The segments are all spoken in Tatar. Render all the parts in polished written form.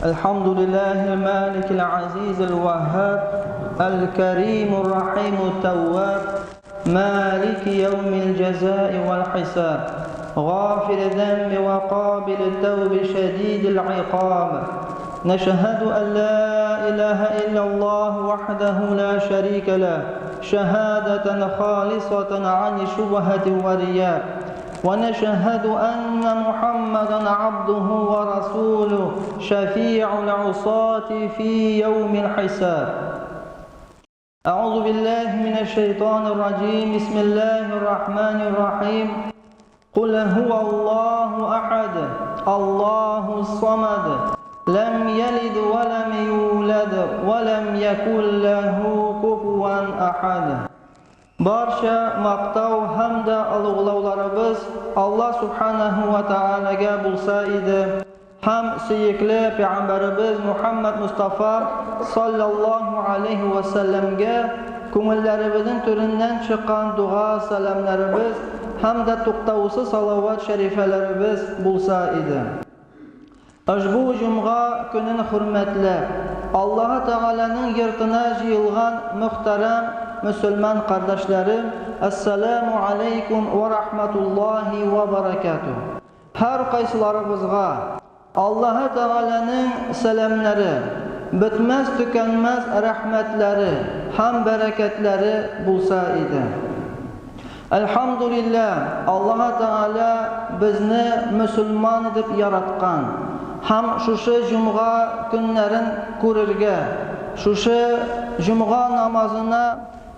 الحمد لله المالك العزيز الوهاب الكريم الرحيم التواب مالك يوم الجزاء والحساب غافر الذنب وقابل التوب شديد العقاب نشهد أن لا إله إلا الله وحده لا شريك له شهادة خالصة عن شبهة ورياء ونشهد أن محمدا عبده ورسوله شفيع العصاة في يوم الحساب. أعوذ بالله من الشيطان الرجيم. بسم الله الرحمن الرحيم. قل هو الله أحد الله الصمد لم يلد ولم يولد ولم يكن له كفوا أحد. Барча мактау һәм дә олуглауларыбыз Аллаһ Субханаһу ва Таалагә булса иде. Һәм сөекле пәйгамбәребез Мухаммад Мустафа саллаллаһу алейхи ва сәлләмгә күңелләребезнең түреннән чыккан дуга сәламнәребез һәм дә туктаусыз салават шәрифәләребез булса иде. Ошбу җомга көнен хөрмәтләп, Аллаһы Тәгаләнең йортына җыелган мөхтәрәм мөселман кардәшләрем, Әссәламү алейкум вә рахматуллаһи вә баракатуһ. Һәркайсыларыбызга Аллаһы Тәгаләнең сәламнәре, бетмәс-төкәнмәс рәхмәтләре һәм бәрәкәтләре булса иде. Әлхәмдүлилләһ, Аллаһы Тәгалә безне мөселман итеп яраткан һәм шушы җомга көннәрен күрергә, шушы җомга намазына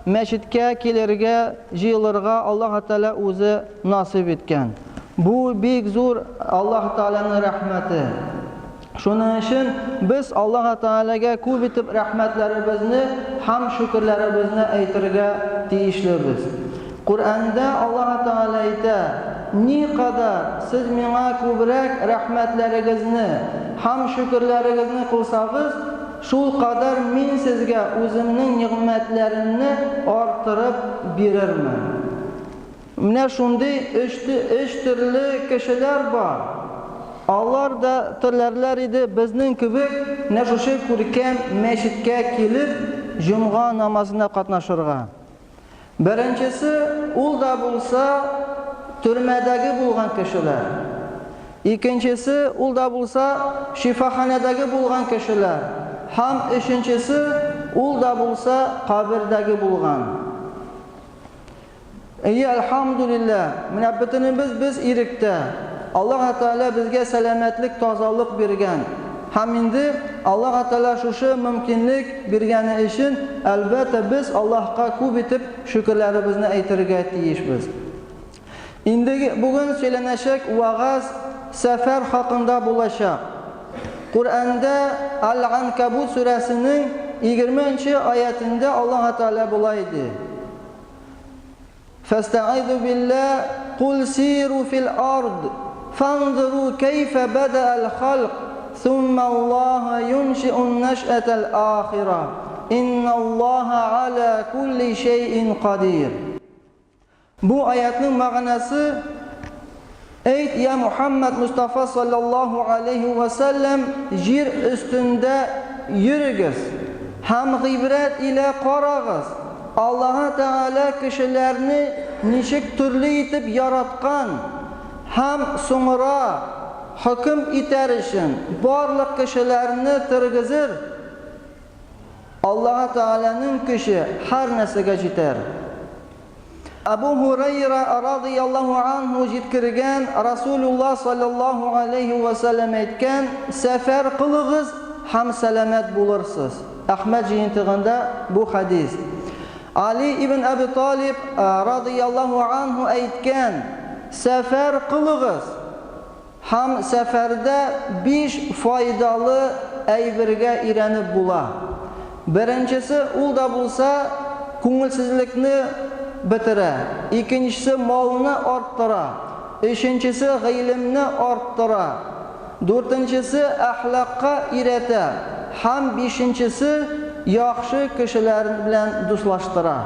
мәчеткә килергә, җыелырга Аллаһы Тәгалә үзе насыйп иткән. Бу бик зур Аллаһы Тәгаләнең рәхмәте. Шуның өчен без Аллаһы Тәгаләгә күп итеп рәхмәтләребезне һәм шөкерләребезне әйтергә тиешлебез. Коръәндә Аллаһы Тәгалә әйтә, Никадәр сез миңа күбрәк рәхмәтләрегезне һәм шөкерләрегезне кылсагыз, шулкадәр мин сезгә үземнең нигъмәтләремне арттырып бирермен. Менә шундый өч, өч төрле кешеләр бар. Алар да теләрләр иде безнең кебек менә шушы күркәм мәчеткә килеп, җомга намазына катнашырга. Беренчесе, ул да булса, төрмәдәге булган кешеләр. Икенчесе, ул да булса, шифаханәдәге булган кешеләр. Һәм өченчесе, ул да булса, кабердәге булган. Әйе, әлхәмдүлилләһ, менә бөтенебез без иректә. Аллаһ Тәгалә безгә сәламәтлек, тазалык биргән. Һәм инде Аллаһ Тәгалә шушы мөмкинлек биргәне өчен, әлбәттә, без Аллаһка күп итеп шөкерләребезне әйтергә тиешбез. Инде бүген сөйләнәчәк вәгазь сәфәр хакында булачак. Коръәндә Әл-Анкабут сүрәсенең 20 нче аятендә Аллаһ Тәгалә болай ди. Фәстәгыйзу билләһ, Кул сиру фил ард, фанзуру кәйфә бәдәәл халк, суммаллаһа юншиун нәшәтәл ахира, инналлаһа аля кулли шәйин кадир. Бу аятның мәгънәсе, Әйт, я Мухаммад Мустафа саллаллаһу алейһи вә сәлләм, җир өстендә йөрегез һәм гыйбрәт илә карагыз, Аллаһы Тәгалә кешеләрне ничек төрле итеп яраткан һәм соңра хөкем итәр өчен барлык кешеләрне тергезер, Аллаһы Тәгаләнең көче һәр нәрсәгә җитәр. Әбу Һурәйра радыяллаһу анһу җиткергән, Расулуллаһ саллаллаһу алейһи вә сәлләм әйткән, Сәфәр кылыгыз һәм сәламәт булырсыз. Әхмәд җыентыгында бу хәдис. Али ибн Әби Талиб радыяллаһу анһу әйткән, Сәфәр кылыгыз. Һәм сәфәрдә биш файдалы әйбергә өйрәнеп була. Беренчесе, ул да булса, күңелсезлекне бетерә, икенчесе, малны арттыра, өченчесе, гыйлемне арттыра, дүртенчесе, әхлакка өйрәтә һәм бишенчесе, яхшы кешеләр белән дуслаштыра.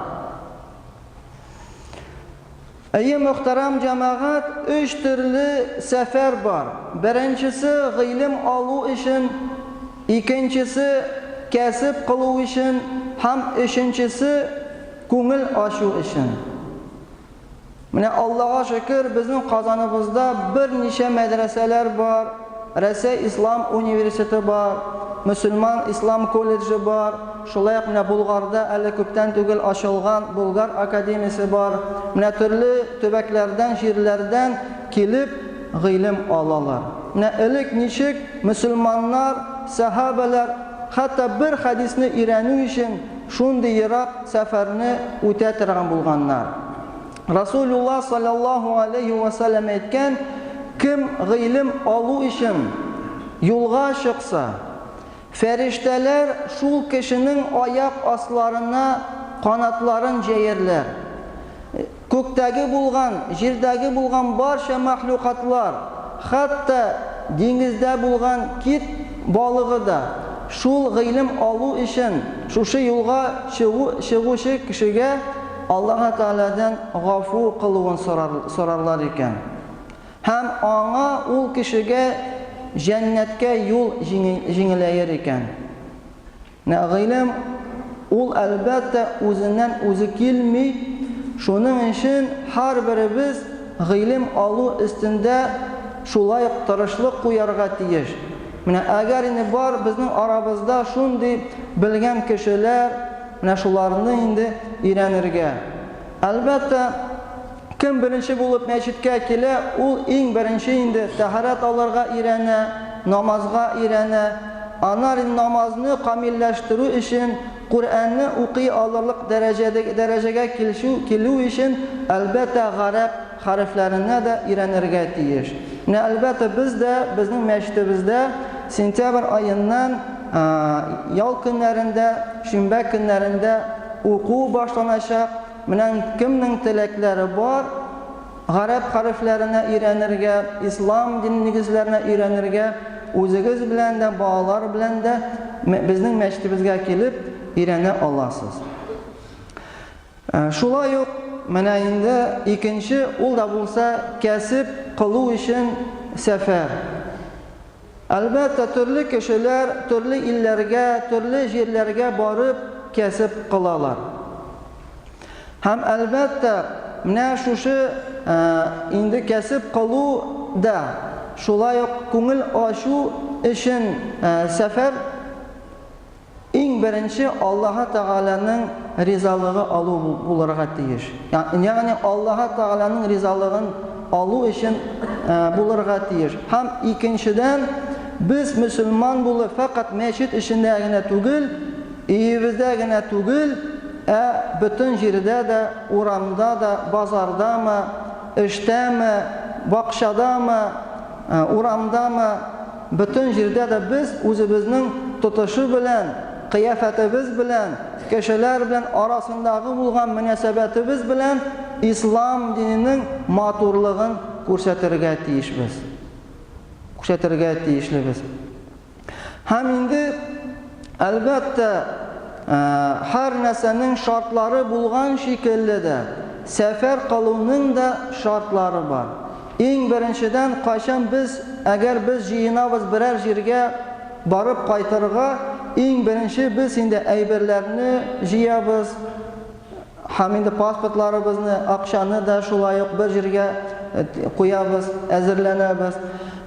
Әйе, мөхтәрәм җәмәгать, өч төрле сәфәр бар. Беренчесе, гыйлем алу өчен икенчесе кәсеп кылу өчен һәм өченчесе күңел ачу өчен. Менә Аллага шөкер, безнең Казаныбызда берничә мәдрәсәләр бар, Рәсәй ислам университеты бар, мөселман ислам колледжы бар, шулай ук менә Болгарда әле күптән түгел ачылган Болгар академиясе бар. Менә төрле төбәкләрдән, җирләрдән килеп гыйлем алалар. Менә элек ничек мөселманнар, сәхабәләр хәтта бер хәдисне өйрәнү өчен шундый ерак сәфәрне үтә торган булганнар. Расулулла саллаллаһу алейһи вә сәлләм әйткән, Кем гыйлем алу өчен юлга чыкса, фәрештәләр шул кешенең аяк асларына канатларын җәерләр. Күктәге булган, җирдәге булган барча мәхлукатлар, хәтта диңгездә булган кит балыгы да, шул гыйлем алу өчен шушы юлга чыгу, чыгучы кешегә Аллаһы Тәгаләдән гафу кылуын сорар, сорарлар икән. Һәм аңа, ул кешегә җәннәткә юл җиңеләер икән. Менә гыйлем ул, әлбәттә, үзеннән үзе килми, шуның өчен һәрберебез гыйлем алу өстендә шулай ук тырышлык куярга тиеш. Менә әгәр инде бар безнең арабызда шундый белгән кешеләр, менә шуларны инде өйрәнергә. Әлбәттә, кем беренче булып мәчеткә килә, ул иң беренче инде тәһарәт алырга өйрәнә, намазга өйрәнә. Аннары инде намазны камилләштерү өчен, Коръәнне укый алырлык дәрәҗәдә, дәрәҗәгә килшү, килү өчен, әлбәттә, гарәп хәрефләренә дә өйрәнергә тиеш. Менә, әлбәттә, без дә, безнең мәчетебездә сентябрь аеннан ял көннәрендә, шимбә көннәрендә уку башланачак. Менә кемнең теләкләре бар, гарәп хәрефләренә өйрәнергә, ислам дин нигезләренә өйрәнергә, үзегез белән дә, балалар белән дә безнең мәчетебезгә килеп өйрәнә аласыз. Шулай ук менә инде икенче, ул да булса кәсеп кылу өчен сәфәр. Әлбәттә, төрле кешеләр төрле илләргә, төрле җирләргә барып кәсеп кылалар. Һәм, әлбәттә, менә шушы инде кәсеп кылу да, шулай ук күңел ачу өчен сәфәр, Иң беренче Аллаһы Тәгаләнең ризалыгы алу булырга тиеш. Ягъни Аллаһы Тәгаләнең ризалыгын алу өчен булырга тиеш. Һәм икенчедән, без мөселман булып фәкать мәчет эчендә генә түгел, өебездә генә түгел, ә бөтен җирдә дә, урамда да, базардамы, эштәме, бакчадамы, Урамдамы, бөтен җирдә дә без үзебезнең тотышы белән, кыяфәтебез белән, кешеләр белән арасындагы булган мөнәсәбәтебез белән ислам диненең матурлыгын күрсәтергә тиешбез. Күрсәтергә тиешлебез. Һәм инде, әлбәттә, һәр нәрсәнең шартлары булган шикелле дә, сәфәр кылуның да шартлары бар. Иң беренчедән, кайчан без, әгәр без җыенабыз берәр җиргә барып кайтырга, иң беренче без инде әйберләрне җыябыз, Һәм инде паспортларыбызны, акчаны да шулай ук бер җиргә куябыз, әзерләнәбез.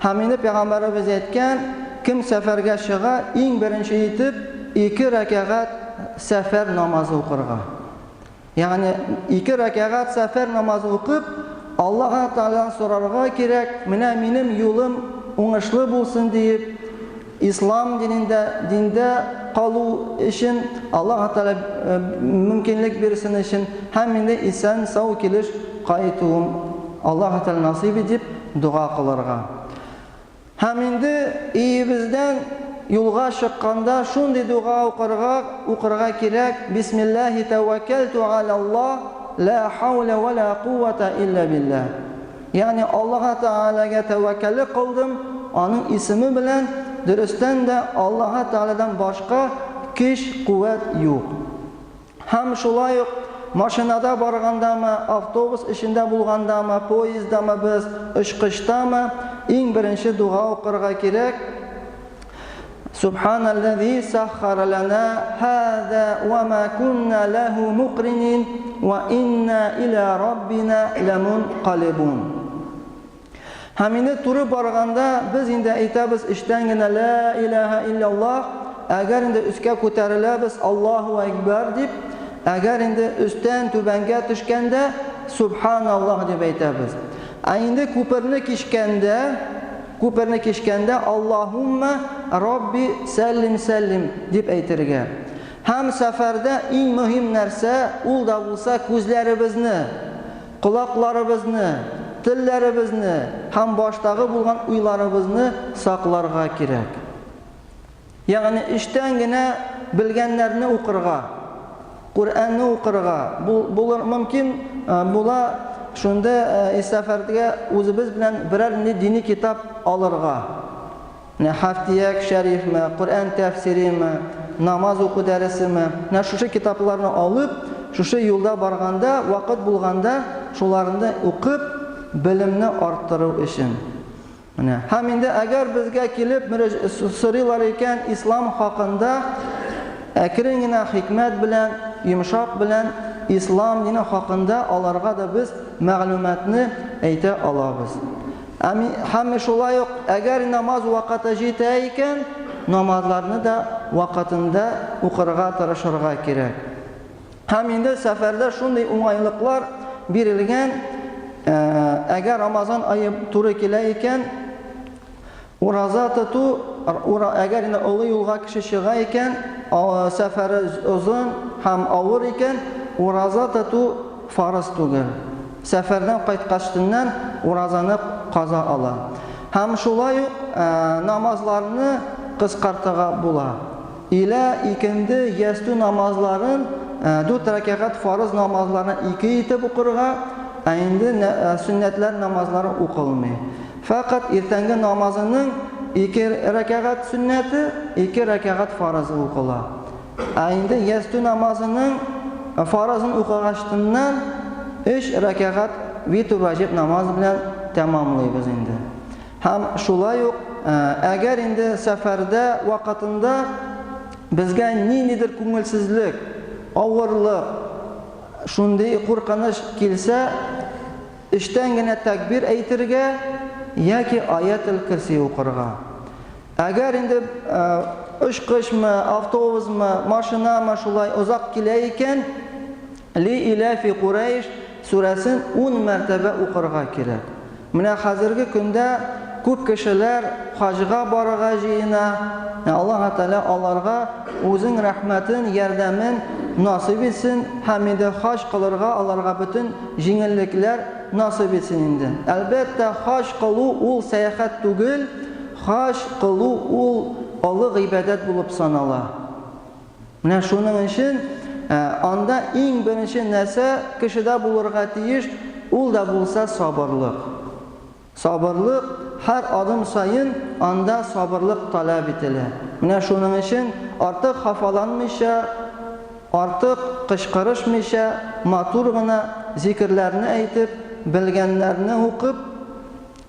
Һәм инде пәйгамбәребез әйткән, кем сәфәргә чыга, иң беренче итеп ике рәкәгать сәфәр намазы укырга. Ягъни ике рәкәгать сәфәр намазы укып, Аллаһ Тәгаләдән сорарга кирәк, менә минем юлым уңышлы булсын диеп, Ислам динендә, диндә калу өчен Аллаһ Тәгалә мөмкинлек бирсен өчен һәм инде исән-сау килеш кайтуым Аллаһ Тәгалә насыйп ит дип дога кылырга. Һәм инде өебездән юлга чыкканда шундый дога укырга, укырга кирәк, Бисмиллаһи тәвәккәлтү галәллаһ, ла хауля ва ла куввата илля биллаһ. Ягъни Аллаһы Тәгаләгә тәвәккәллек кылдым, Аның исеме белән, дөрестән дә, Аллаһы Тәгаләдән башка көч, куәт юк. Һәм шулай ук машинада баргандамы, автобус эчендә булгандамы, поезддамы без, очкычтамы, иң беренче дога укырга кирәк. Субханаллази саххара лана хаза ва ма кунна лаху мукринин ва инна иля раббина ламункалибун. Һәм инде туры барганда без инде әйтәбез эчтән генә ла илаһа илляллаһ, әгәр инде өскә күтәреләбез Аллаһу әкбәр дип, әгәр инде өстән түбәнгә төшкәндә субханаллаһ дип әйтәбез. Ә инде күперне кичкәндә, күперне кичкәндә Аллаһумма Рабби сәллим сәллим дип әйтергә. Һәм сәфәрдә иң мөһим нәрсә ул да булса күзләребезне, колакларыбызны, телләребезне һәм баштагы булган уйларыбызны сакларга кирәк. Ягъни эчтән генә белгәннәрне укырга, Коръәнне укырга булыр мөмкин була, шунда сәфәргә үзебез белән берәр нинди дини китап алырга. Менә Хафтияк шәрифме, Коръән тәфсириме, намаз уку дәресеме, менә шушы китапларны алып, шушы юлда барганда, вакыт булганда шуларны укып, белемне арттыру өчен. Менә. Һәм инде әгәр безгә килеп сорыйлар икән ислам хакында, әкрен генә хикмәт белән, йомшак белән ислам дине хакында аларга да без мәгълүматны әйтә алабыз. Һәм шулай ук әгәр намаз вакыты җитә икән, намазларны да вакытында укырга тырышырга кирәк. Һәм инде сәфәрдә шундый уңайлыклар бирелгән, әгәр Рамазан ае туры килә икән, ураза тоту, әгәр инде олы юлга кеше чыга икән, сәфәре озын һәм авыр икән, ураза тоту фарыз түгел. Сәфәрдән кайткачтыннан уразаны каза ала. Һәм шулай ук намазларны кыскартырга була. Илә икенде, ястү намазларын, дүрт рәкәгать фарыз намазларын ике итеп укырга, ә инде сөннәтләр намазлары укылмый. Фәкать иртәнге намазының ике рәкәгать сөннәте, ике рәкәгать фарызы укыла. Ә инде ястү намазының фарызын укыгачтыннан өч рәкәгать витр ваҗиб намаз белән тәмамлыйбыз инде. Һәм шулай ук, әгәр инде сәфәрдә вакытында безгә ниндидер күңелсезлек, авырлык, шундый куркыныч килсә, эчтән генә тәкбир әйтергә яки аятел-керси укырга. Әгәр инде очкычмы, автобусмы, машинамы шулай озак килә икән, Ли иляфи Курайш сүрәсен ун мәртәбә укырга кирәк. Менә хәзерге көндә күп кешеләр хаҗга барырга җыена. Аллаһ Тәгалә аларга үзен рәхмәтен, ярдәмен насыйп итсен һәм инде хаҗ кылырга аларга бөтен җиңеллекләр насыйп итсен инде. Әлбәттә, хаҗ кылу ул сәяхәт түгел, хаҗ кылу ул олы гыйбадәт булып санала. Менә шуның өчен анда иң беренче нәрсә кешедә булырга тиеш, ул да булса сабырлык. Сабырлык, һәр адым саен анда сабырлык таләп ителә. Менә шуның өчен артык хафаланмыйча, артык кычкырышмыйча, матур гына зикерләрне әйтеп, белгәннәрне укып,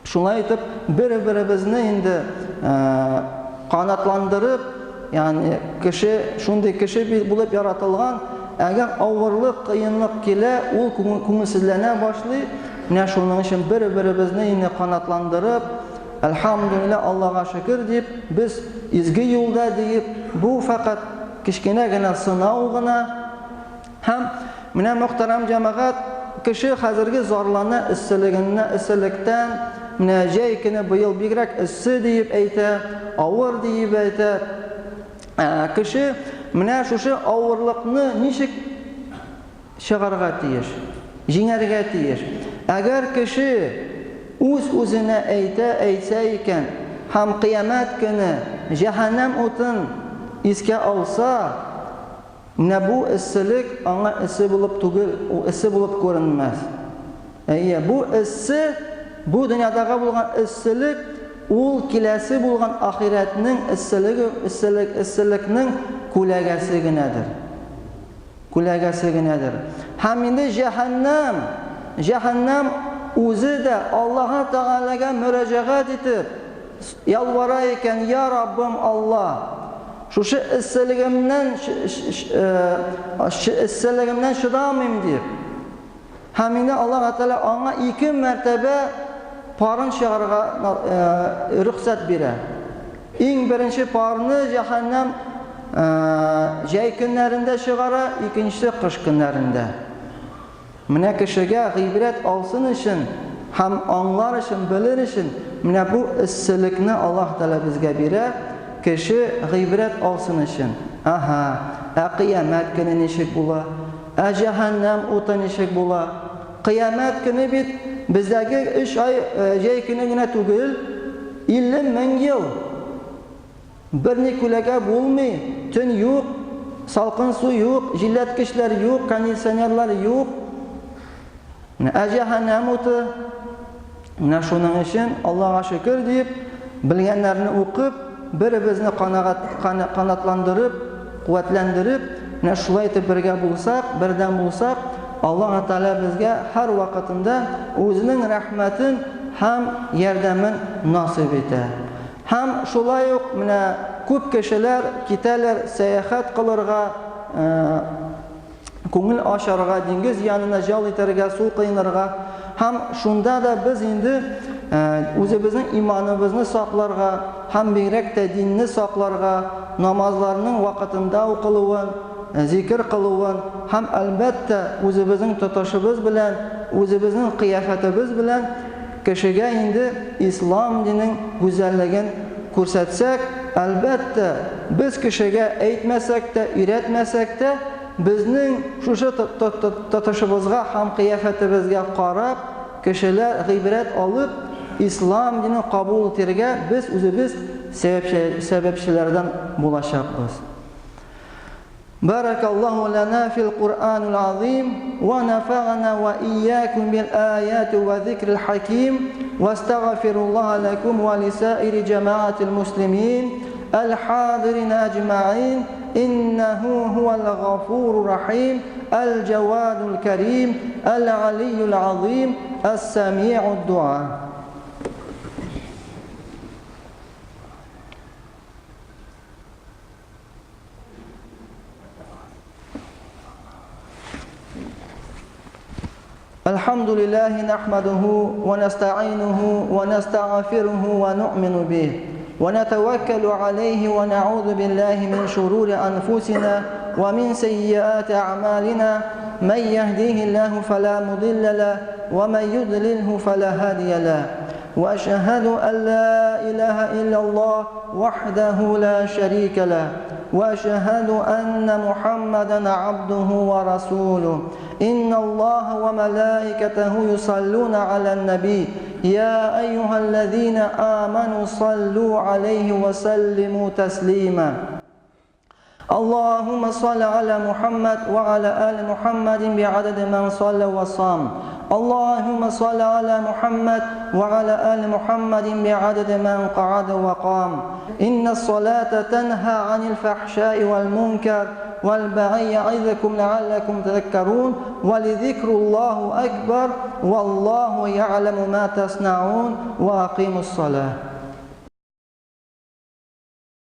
Шулай итеп, бер-беребезне инде канатландырып, ягъни кеше шундый кеше булып яратылган, әгәр авырлык, кыенлык килә, ул күңелсезләнә башлый. Менә шуның өчен бер-беребезне инде канатландырып, әлхәмдүлилләһ, Аллага шөкер дип, без изге юлда диеп, бу фәкать кечкенә генә сынау гына. Һәм менә, мөхтәрәм җәмәгать, кеше хәзерге зарлана эсселегеннән, эсселектән, менә җәй көне быел бигрәк эссе диеп әйтә, авыр диеп әйтә. Кеше менә шушы авырлыкны ничек чыгарга тиеш, җиңәргә тиеш? Әгәр кеше үз-үзенә әйтә, әйтсә икән, һәм кыямәт көне җәһәннәм утын искә алса, Менә бу эсселек аңа эссе булып түгел, ул эссе булып күренмәс. Әйе, бу эссе, бу дөньядагы булган эсселек, ул киләсе булган ахирәтнең эсселеге, эсселек, эсселекнең күләгәсе генәдер. Күләгәсе генәдер. Һәм инде җәһәннәм, җәһәннәм үзе дә Аллаһы Тәгаләгә мөрәҗәгать итеп, ялвара икән, Я Раббым Алла! Шушы эсселегемнән эсселегемнән чыдамыйм дип. Һәм инде Аллаһ Тәгалә аңа ике мәртәбә парын чыгарырга рөхсәт бирә. Иң беренче парны җәһәннәм җәй көннәрендә чыгара, икенчесе кыш көннәрендә. Менә кешегә гыйбрәт алсын өчен һәм аңлар өчен, белер өчен менә бу эсселекне Аллаһ Тәгалә безгә бирә, кеше гыйбрәт алсын өчен. Аһа, ә кыямәт көне ничек була? Ә җәһәннәм уты ничек була? Кыямәт көне бит бездәге 3 ай җәй көне генә түгел, 50 мең ел. Берни күләгә булмый, төн юк, салкын су юк, җилләткечләр юк, кондиционерлар юк. Ә җәһәннәм уты. Менә шуның өчен Аллаһка шөкер дип, белгәннәрне укып, беребезне канатландырып, куәтләндереп, менә шулай итеп бергә булсак, бердәм булсак, Аллаһ Тәгалә безгә һәр вакытында үзенең рәхмәтен һәм ярдәмен насыйп итә. Һәм шулай ук менә күп кешеләр китәләр сәяхәт кылырга, күңел ачарга, диңгез янына җал итәргә, су коенырга. Һәм шунда да без инде үзебезнең иманыбызны сакларга һәм бигрәк тә динне сакларга, намазларның вакытында укылуын, зикер кылуын һәм, әлбәттә, үзебезнең тотышыбыз белән, үзебезнең кыяфәтебез белән кешегә инде ислам динең гүзәллеген күрсәтсәк, әлбәттә, без кешегә әйтмәсәк тә, өйрәтмәсәк тә, безнең шушы тотышыбызга һәм кыяфәтебезгә карап, кешеләр гыйбрәт алып, ислам динен кабул итәргә без үзебез сәбәпчеләрдән булачакбыз. بارك الله لنا في القرآن العظيم ونفعنا وإياكم بالآيات وذكر الحكيم واستغفر الله لكم ولسائر جماعة المسلمين الحاضرين أجمعين إنه هو الغفور الرحيم الجواد الكريم العلي العظيم السميع الدعاء. الحمد لله نحمده ونستعينه ونستغفره ونؤمن به ونتوكل عليه ونعوذ بالله من شرور أنفسنا ومن سيئات أعمالنا من يهديه الله فلا مضل له ومن يضلله فلا هادي له وأشهد أن لا إله إلا الله وحده لا شريك له وأشهد أن محمدا عبده ورسوله إن الله وملائكته يصلون على النبي يا أيها الذين آمنوا صلوا عليه وسلموا تسليما اللهم صل على محمد وعلى آل محمد بعدد من صلى وصام اللهم صل على محمد وعلى آل محمد بعدد من قعد وقام إن الصلاة تنهى عن الفحشاء والمنكر والبغي يعظكم لعلكم تذكرون ولذكر الله أكبر والله يعلم ما تصنعون وأقيموا الصلاة.